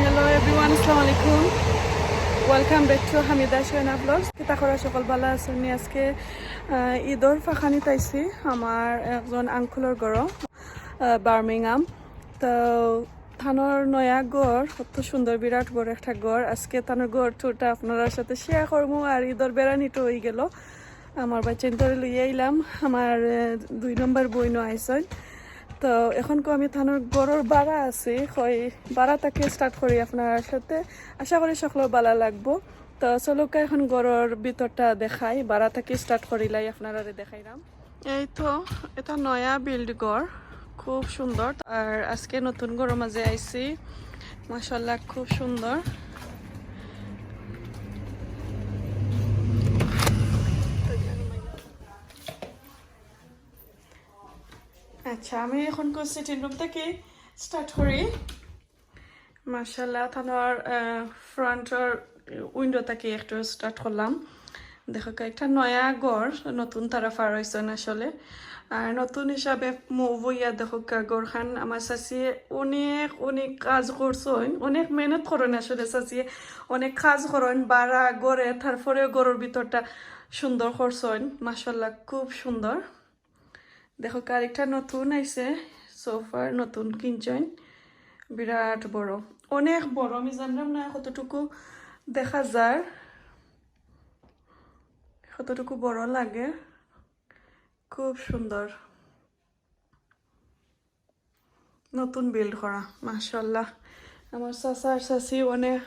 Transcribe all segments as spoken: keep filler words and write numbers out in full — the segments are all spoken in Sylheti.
Hello everyone, আসসালামু আলাইকুম। Welcome back to Hamida শোনা ব্লগস। কিতা করা, সকল ভালা আছইন নি? আজকে আহ, ঈদর ফাখানিত আইছি আমার একজন আঙ্কলর ঘরো, আহ, বার্মিংহাম। তো তানর নয়া ঘর, অত সুন্দর বিরাট বড় একটা ঘর। আজকে তানর ঘর tour টা আপনারার সাথে share করমু আর ঈদর বেড়ানিটো অইগেলো। আমার বাচ্চাইন্তরে লইয়া আইলাম, আমার আহ, দুই নম্বর বইনও আইছইন। তো এখন কো আমি তানর ঘরর বারা আছে, কই বারা থাকি start করি আপনারার সাথে। আশা করি সকলর ভালা লাগবো। তো চলুক্কা এখন ঘরর ভিতরটা দেখাই, বারা থাকি start করিলাই আপনারারে দেখাইরাম। এই তো, এটা নয়া build ঘর, খুব সুন্দর। আর আজকে নতুন ঘরর মাঝে আইছি, মাশাআল্লাহ, খুব সুন্দর। আচ্ছা, আমি এখন কো sitting room থাকি start করি। মাশাআল্লাহ, তানর আহ, front র window থাকি একটু start করলাম। দেখো, একটা নয়া ঘর, নতুন তারা ফার অইছইন আসলে। আর নতুন হিসাবে move অইয়া দেখো, ঘরখান আমার চাচিয়ে অনেক অনেক কাজ করছইন, অনেক মেহনত করইন আসলে চাচিয়ে, অনেক কাজ করইন বারা ঘরে, তারপরে ঘরর ভিতরটা সুন্দর করছইন। মাশাআল্লাহ, খুব সুন্দর। দেখো, আরেকটা নতুন আইছে, সোফার নতুন কিনছইন, বিরাট বড়, অনেক বড়। আমি জানলাম না কতটুকু দেখা যার, কতটুকু বড় লাগে। খুব সুন্দর, নতুন build করা, মাশাআল্লাহ। আমার চাচা আর চাচি অনেক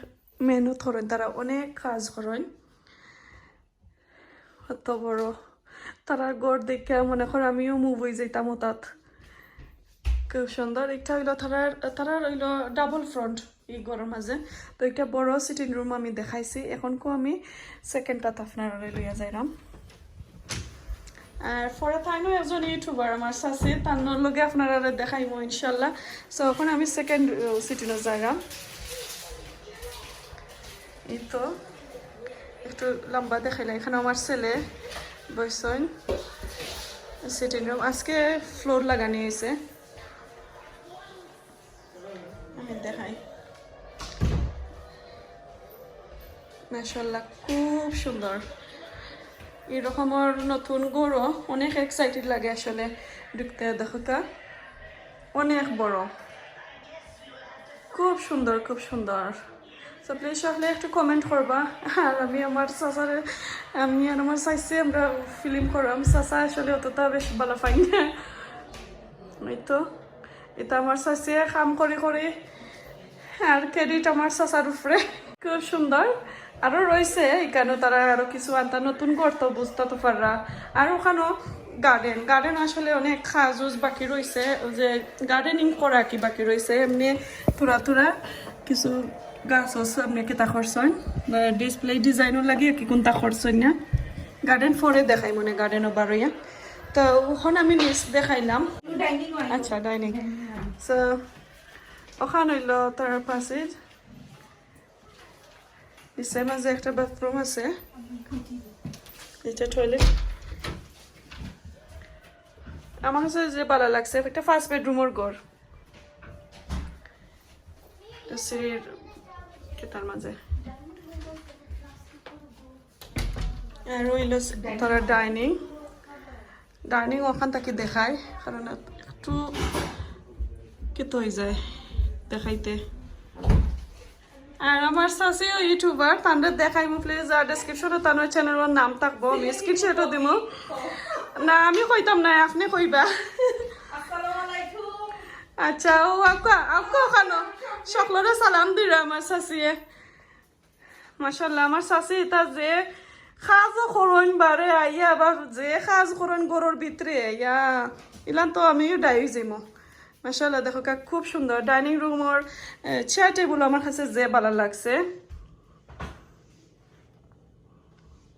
মেহনত করইন, তারা অনেক কাজ করইন। অত বড়, তারার ঘর দেখিয়া মনে কর আমিও move অই যাইতাম ওটাত। খুব সুন্দর। একটা অইলো তারার, তারার অইলো double front ই ঘরর মাঝে। তো একটা বড় sitting room আমি দেখাইছি, এখন কো আমি second টাত আপনারারে লইয়া যাইরাম। আর পরে তাইনও একজন YouTuber আমার চাচি, তানর লগে আপনারারে দেখাইমু ইনশাআল্লাহ। So এখন আমি second sitting ও যাইরাম। এই তো একটু লম্বা দেখাইলাম, এখানো আমার ছেলে বইছইন। Sitting room আজকে floor লাগানি অইছে, আমি দেখাই। মাশাআল্লাহ, খুব সুন্দর। এই রকমর নতুন ঘরও অনেক excited লাগে আসলে ঢুকতে। দেখো কা, অনেক বড়, খুব সুন্দর, খুব সুন্দর। So please সকলে একটু comment করবা। আর আমি আমার চাচারে, আমি আর আমার চাচিয়ে আমরা film করাম। চাচা আসলে অতটা বেশ ভালা পাইন না। এই তো, এটা আমার চাচিয়ে কাম করি করি, আর credit আমার চাচার উপরে। খুব সুন্দর। আরো রইছে এখানো, তারা আরো কিছু আনতা, নতুন ঘর তো বুঝতা তো পাররা। আর ওখানো garden, garden আসলে অনেক কাজ উজ বাকি রইছে, ওই যে gardening করা কি বাকি রইছে, এমনে থুড়া থুড়া কিছু গাছ আছে, আপনি কিতা করছইন, display design ও লাগিয়া কি কোনটা করছইন না। Garden পরে দেখাই মনে, garden ও বারইয়া। তো ওখান আমি নিচ দেখাইলাম। ডাইনিং। আচ্ছা, ডাইনিং। So ওখান অইলো তার পাশে, নিচের মাঝে একটা বাথরুম আছে, এটা টয়লেট। আমার কাছে যে ভালা লাগছে, একটা first bedroom র ঘর। সিঁড়ির খেতার মাঝে। আর অইলো তারা ডাইনিং। ডাইনিং ওখান থাকি দেখাই, কারণ একটু কিতা অই যায় দেখাইতে। আর আমার চাচিও YouTuber, তানরে দেখাইমু please। আর description ও তানর channel র নাম থাকবো, আমি screenshot ও দিমু। না, আমি কইতাম না, আপনি কইবা। আচ্ছা, ও আউক্কা, আউক্কা ওখানো। সকলরে সালাম দিরা আমার চাচিয়ে। মাশাআল্লাহ, আমার চাচি এটা যে কাজও করইন বারে আইয়া, আবার যে কাজ করইন ঘরর ভিতরে আইয়া, ইলান তো আমিও ডাই অই যাইমু। মাশাআল্লাহ, দেখো কা, খুব সুন্দর। ডাইনিং রুমর, এ, চেয়ার টেবিল আমার কাছে যে ভালা লাগছে,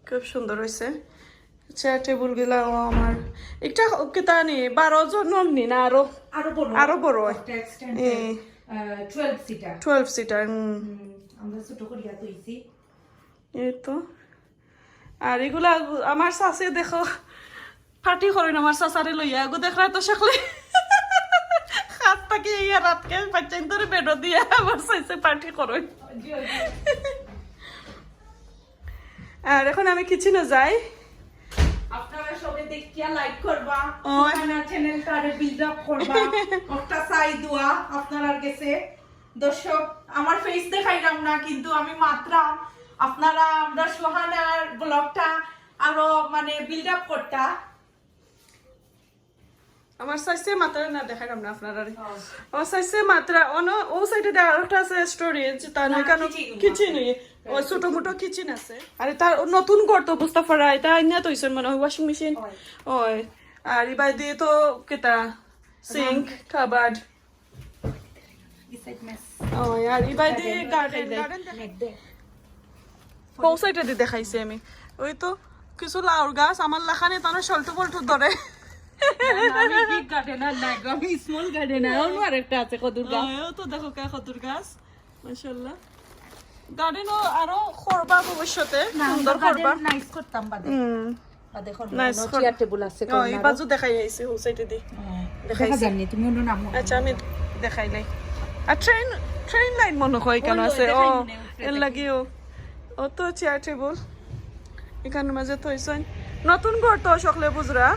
খুব সুন্দর অইছে। চেয়ার টেবিল গুলাও আমার একটা কিতা নি, বারো জনর নি না আরো? আরো বড়। আরো বড় অয়। একটা extended, এ। আহ, twelve seater। Twelve seater, হুম। হুম, আমরা ছোট করিয়া তৈছি। এই তো। আর এগুলা আমার চাচি দেখো, পার্টি করইন আমার চাচারে লইয়া, এগু দেখরা তো সকলে। কি ইয়া রাতকে বাচ্চাইন ধরে বেডো দিয়া আমার সাইজে পার্টি করো। আর এখন আমি কিচেনে যাই। আপনারা সবে দেখিয়া লাইক করবা, ও। আমার চ্যানেলটারে বিল্ড আপ করবা। একটা চাই দোয়া আপনারার গেছে। দর্শক, আমার ফেস দেখাইলাম না, কিন্তু আমি মাতরাম, আপনারা আমরা সুহানার ব্লগটা আরো মানে বিল্ড আপ করতা। আমার সাইজে মাত্রা না দেখাইলাম না আপনারারে। ও। আমার সাইজে মাত্রা অন, ও সাইডে দেওয়া আরেকটা আছে স্টোরেজ, তা না না, কেন কিচেন রুম কিচেন আছে। ওই ছোট মোটো কিচেন আছে। আরে তার নতুন ঘর তো বুঝতে পারা, এটা আইনা তো হইছে মনে হয় ওয়াশিং মেশিন। ওই। ওই। আর ইবাই দিয়ে তো কিতা সিঙ্ক, কাবার্ড। ওই, আর ইবাই দিয়ে গার্ডেন, গার্ডেন। কোন সাইডে দিয়ে দেখাইছি আমি? ওই তো কিছু লাউর গাছ, আমার লাখানে তানো সল্টু বল্টু ধরে। না, না, আমি বিগ গার্ডেনার না গো, আমি স্মল গার্ডেনার। অন্য আরেকটা আছে কদুর গাছ। ওই, ও তো দেখো কা কদুর গাছ, মাশাআল্লাহ। গার্ডেনও আরো করবা ভবিষ্যতে, না, সুন্দর আমরা করবা। গার্ডেন নাইস করতাম বাদে। হুম। বাদে করবো, নাইস অন্য কর। চেয়ার টেবিল আছে ও, এই কর্নারও। বাজু দেখাই আইছে, ও সাইডে দি। হ্যাঁ, দেখাইছে। দেখা যায়নি, তুমি অন্য নাম মনে আর আমি দেখাই নাই। আর ট্রেন, ট্রেন লাইন মনে হয় কেন ওই আছে? দেখাই ও, মনে হয়, এর ট্রেন। লাগিও। ও তো চেয়ার টেবিল। এখানর মাঝে তো হইছে নতুন ঘর তো সকলে বুঝরা।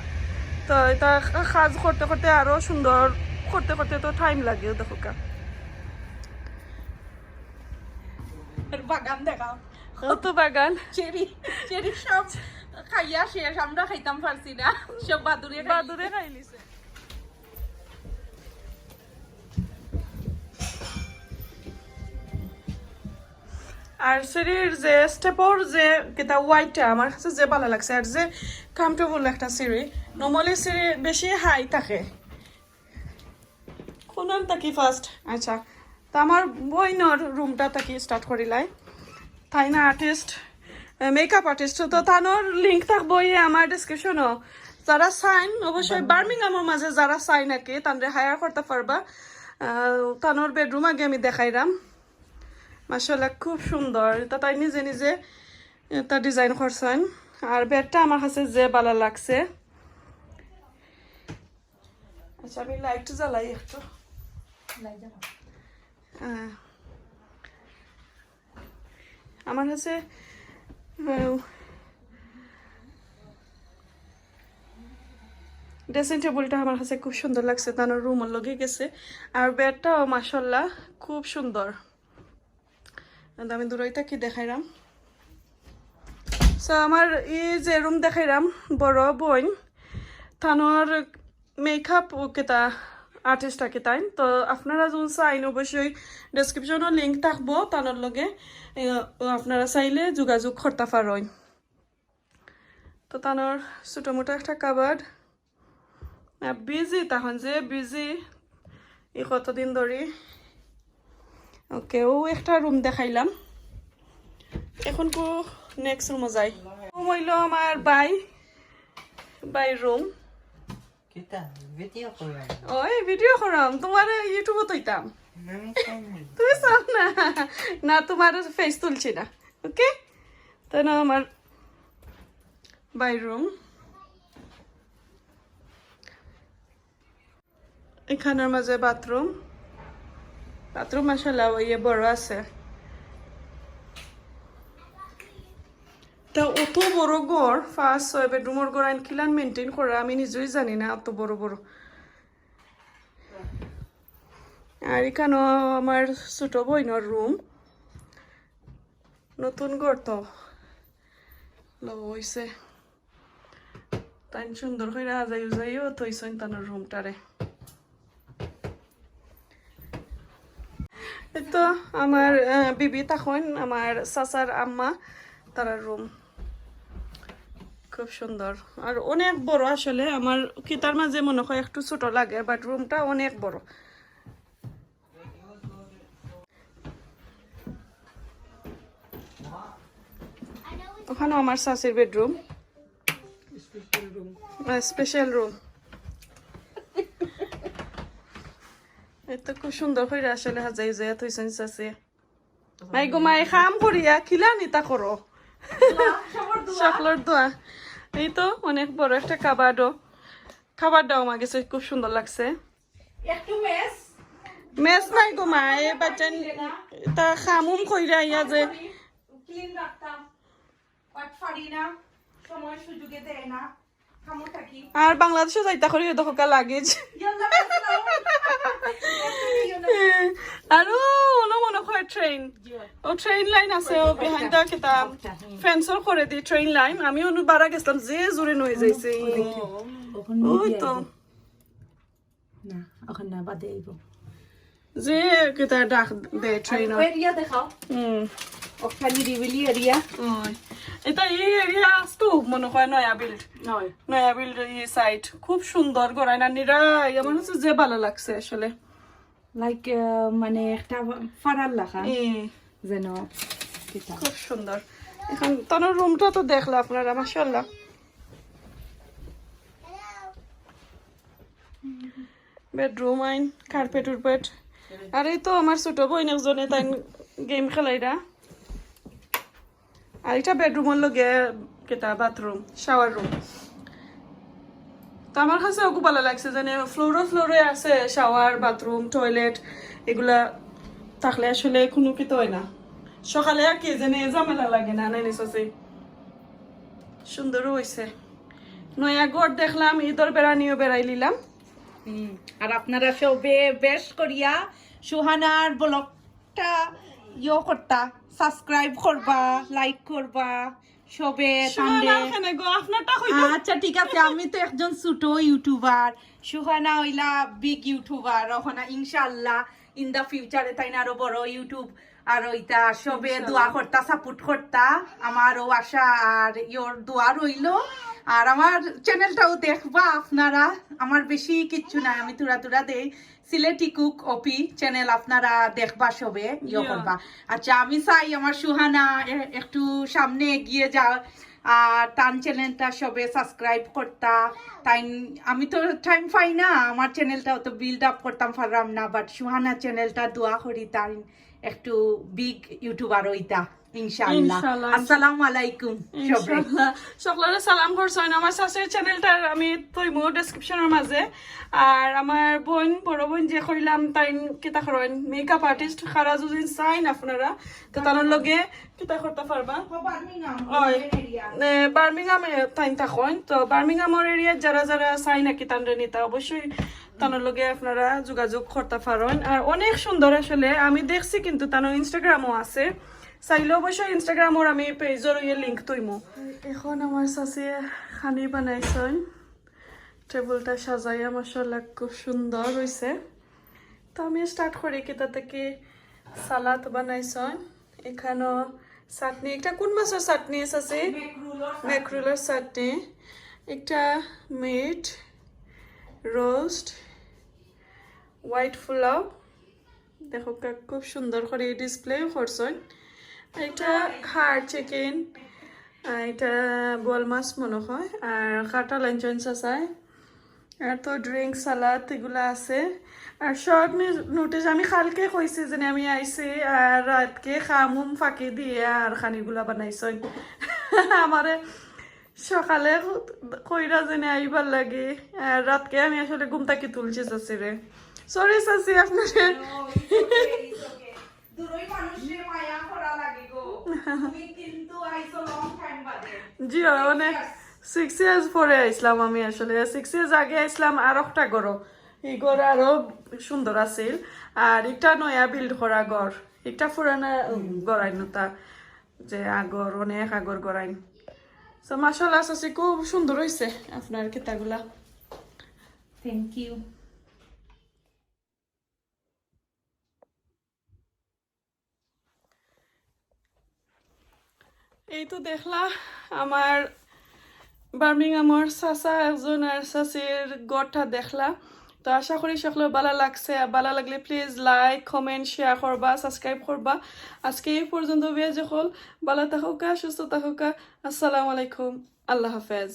তো এটা কাজ করতে করতে আরো সুন্দর করতে করতে তো টাইম লাগে, দেখো কা। আর বাগান দেখাও। কত বাগান। চেরি, চেরি সব খাইয়া শেষ, আমরা খাইতাম পারছি না, সব বাদুড়ে খাই। বাদুড়ে খাইলিছে। আর সিঁড়ির যে স্টেপর যে কিতা ওয়াইডটা আমার কাছে যে ভালো লাগছে, আর যে কমফোর্টেবল একটা সিঁড়ি। নরমালি সিঁড়ি বেশি হাই থাকে। কোনান থাকি ফার্স্ট? আচ্ছা, তো আমার বইনর রুমটা থাকি স্টার্ট করিলাই। তাই না আর্টিস্ট, মেকআপ আর্টিস্ট, তো তানোর লিংক থাকবো এই আমার ডেসক্রিপশনও। যারা চাইন অবশ্যই বার্মিংহামর মাঝে যারা চাইন আর কি, তানরে হায়ার করতে পারবা। আহ, তানোর বেডরুম আগে আমি দেখাইরাম। মাশাআল্লাহ, খুব সুন্দর। এটা তাই নিজে নিজে এটা ডিজাইন করছেন। আর বেডটা আমার কাছে যে ভালো লাগছে। আচ্ছা, আমি লাইট জ্বালাই একটু। লাইট জ্বালাও। আহ, আমার কাছে, আহ, ড্রেসিং টেবিলটা আমার কাছে খুব সুন্দর লাগছে, তানোর রুমর লগে গেছে। আর বেডটাও মাশাআল্লাহ খুব সুন্দর। আর আমি দূরই থাকি দেখাইরাম। সো আমার এই যে রুম দেখাইরাম, বড় বইন, তানোর মেকআপ ও কিতা আর্টিস্ট আর কি তাইন। তো আপনারা যদি চাইন অবশ্যই ডেসক্রিপশনও লিংক থাকবো তানোর লগে, এ, ও আপনারা চাইলে যোগাযোগ করতে পারেন। তো তানোর ছোট মোটো একটা কাবার্ড। বিজি তখন যে বিজি, ই কতদিন ধরি। ওকে, ও একটা রুম দেখাইলাম। এখন কো নেক্সট রুমো যাই। রুম হইলো আমার বাই, বাই রুম। কিতা ভিডিও করাম? ওই ভিডিও করাম, তোমার ইউটিউবও তো হইতাম। আমি চাই না। তুমি চাও না? না, তোমার ফেস তুলছি না। ওকে, তো না আমার বাই রুম। এখানর মাঝে বাথরুম। বাথরুম মাশাআল্লাহ ওই বড় আছে। তা অত বড় ঘর, ফার্স্ট ছয় বেডরুমর ঘর আইন কিলান মেইনটেইন করে আমি নিজেই জানি না, অত বড় বড়। আর এখানো আমার ছোট বইনর রুম, নতুন ঘর তো লওয়া হইছে। তাইন সুন্দর কইরা হাজাই উজাইও থইছইন তানোর রুমটারে। এই তো আমার, আহ, বিবি তখন আমার চাচার আম্মা, তারার রুম খুব সুন্দর আর অনেক বড়। আসলে আমার কিতার মাঝে মনে হয় একটু ছোট লাগে, বাট রুমটা অনেক বড়। ওখানো আমার চাচির bedroom. Special room. Special room. এত খুব সুন্দর কইরা আসলে হাজাই উজাইয়া থইছইন চাচি। মাই গো মাই, কাম করিয়া কিলা নিতা করো। দোয়া, সবর দোয়া। সকলর দোয়া। এই তো অনেক বড় একটা কাবার্ডও। কাবার্ডটাও আমার গেছে খুব সুন্দর লাগছে। একটু মেস, মেস নাই গো মা, এ বাচ্চা তা খামুম কইরা আইয়া যে। ক্লিন রাখতাম, বাট পারি না, সময় সুযোগে দেয় না, খামো থাকি। আর বাংলাদেশো যাইতা করি দেখো কা লাগেজ। ইয়াল্লা, আসসালাম। আর ও, ওনো মনে হয় ট্রেন। ও ট্রেন লাইন আছে, ও বিহাইন্ড দা কিতা ফেন্সর করে দি ট্রেন লাইন। আমি অনু বারা গেছিলাম, যে জোরে নই যাইছে। ওই তো। না, ওখান না, বাদে আইব। যে কিতা ডাক দে ট্রেন। এরিয়া দেখাও। হুম। ওখানে নিরিবিলি এরিয়া। ওই। এটা এই এরিয়া আসতো মনে হয় নয়া বিল্ড। নয়। নয়া বিল্ড এই সাইড। খুব সুন্দর গড়াই না নিরা, আমার কাছে যে ভালো লাগছে আসলে। লাইক, মানে একটা ফারার লাখা এই যেন কিতা। খুব সুন্দর। এখন তানোর রুমটা তো দেখলা আপনারা, মাশাআল্লাহ। বেডরুম আইন, কার্পেট উর্পেট। আর এই তো আমার ছোট বোন একজনে তাই গেম খেলাইরা। আর এটা বেডরুমর লগে কিতা বাথরুম, শাওয়ার রুম। তো আমার কাছে ওগু ভালো লাগছে, যেন ফ্লোরে ফ্লোরে আছে শাওয়ার, বাথরুম, টয়লেট, এগুলা থাকলে আসলে কোনো কিতা হয় না। সকালে আর কি যেন ঝামেলা লাগে না, নাই নিশ্চয় সুন্দরও হইছে। নয়া ঘর দেখলাম, ঈদর বেড়ানিও বেড়াই নিলাম। হুম, আর আপনারা সবে বেশ করিয়া সুহানার ব্লগটা ইয়ে করতা, সাবস্ক্রাইব করবা, লাইক করবা, সবে তানরে। সুহানা কেনে গো, আপনারটা কইতো। আচ্ছা, ঠিক আছে, আমি তো একজন ছোট ইউটিউবার, সুহানা হইলা বিগ ইউটিউবার। ওখানে ইনশাআল্লাহ ইন দা ফিউচারে তাইন আরো বড় ইউটিউব আর ওইটা সবে দোয়া করতা, সাপোর্ট করতা, আমারও আশা আর ইয়োর দোয়া রইলো। আর আমার চ্যানেলটাও দেখবা আপনারা, আমার বেশি কিচ্ছু নাই, আমি থুড়া থুড়া দেই। সিলেটি কুক ওপি চ্যানেল আপনারা দেখবা সবে, ইয়ে Yeah. করবা। আচ্ছা, আমি চাই আমার সুহানা এ-, একটু সামনে এগিয়ে যাও, আর তান চ্যানেলটা সবে সাবস্ক্রাইব করতা। তাই আমি তো টাইম পাই না, আমার চ্যানেলটা অত বিল্ড আপ করতাম পারলাম না, বাট সুহানা চ্যানেলটা দোয়া করি তাই একটু বিগ ইউটিউবার হইতা ইনশাআল্লাহ। ইনশাআল্লাহ। আসসালামু আলাইকুম সবে। ইনশাআল্লাহ। সকলরে সালাম করছইন। আমার শাশুড়ির চ্যানেলটার আমি থইমু ডেসক্রিপশনের মাঝে। আর আমার বোন, বড় বোন যে কইলাম, তাইন কিতা করইন, মেকআপ আর্টিস্ট খারা যদি চাইন আপনারা, তো তার লগে কিতা করতে পারবা। বার্মিংহাম ওই। এরিয়া। এ, বার্মিংহামে তাইন থাকইন। তো বার্মিংহামর এরিয়ার যারা যারা চাই নাকি তানরে নিতা, অবশ্যই তানোর লগে আপনারা যোগাযোগ করতে পারইন। আর অনেক সুন্দর আসলে, আমি দেখছি কিন্তু তানোর ইনস্টাগ্রামও আছে, চাইলে অবশ্যই ইনস্টাগ্রামর আমি পেজর ইয়ে লিংক থইমু। এখন আমার শাশিয়ে খানি বানাইছইন, টেবিলটা সাজাইয়া মাশাআল্লাহ খুব সুন্দর হইছে। তো আমি স্টার্ট করি কিতা থাকি। সালাদ বানাইছইন, এখানো চাটনি, একটা কোন মাছর চাটনি আছে? ম্যাকরুলর চাটনি, একটা মিট রোস্ট, হোয়াইট পোলাও, দেখো কা-, খুব সুন্দর করি ডিসপ্লেও করছইন। একটা হাড় চিকেন, আর এটা বোয়াল মাছ মনে হয়, আর কাটা লাঞ্চন চাচায়, আর তো ড্রিঙ্ক সালাদ এগুলা আছে। আর শর্ট নোটিস আমি কালকে কইছি যে আমি আইছি, আর রাতকে খামুম ফাঁকি দিয়ে আর খানিগুলা বানাইছইন। আমারে সকালে কইরা যেন আইবার লাগি, আর রাতকে আমি আসলে ঘুম থাকি তুলছি চাচিরে। সরি চাচি, আপনারে। দুরই মানুষরে মায়া করা লাগে গো। তুমি কিন্তু আইছো লং টাইম বাদে। জি, অনেক সিক্স ইয়ার্স পরে আইছলাম আমি আসলে। সিক্স ইয়ার্স আগে আইছলাম আর একটা ঘরো। এই ঘর আরো সুন্দর আছিল। আর একটা নয়া বিল্ড করা ঘর। একটা পুরানা ঘর আইন নতা। যে আগর, অনেক আগর ঘর আইন। So, মাশাআল্লাহ, চাচি, খুব সুন্দর হইছে আপনার কিতাগুলা। Thank you. এই তো দেখলা আমার বার্মিংহামর চাচা একজন আর চাচির ঘরটা দেখলা। তো আশা করি সকলের ভালা লাগছে। আর ভালা লাগলে প্লিজ লাইক, কমেন্ট, শেয়ার করবা, সাবস্ক্রাইব করবা। আজকে এই পর্যন্ত। বিয়া যখন ভালা থাকুকা, সুস্থ থাকুকা। আসসালামু আলাইকুম, আল্লাহ হাফেজ।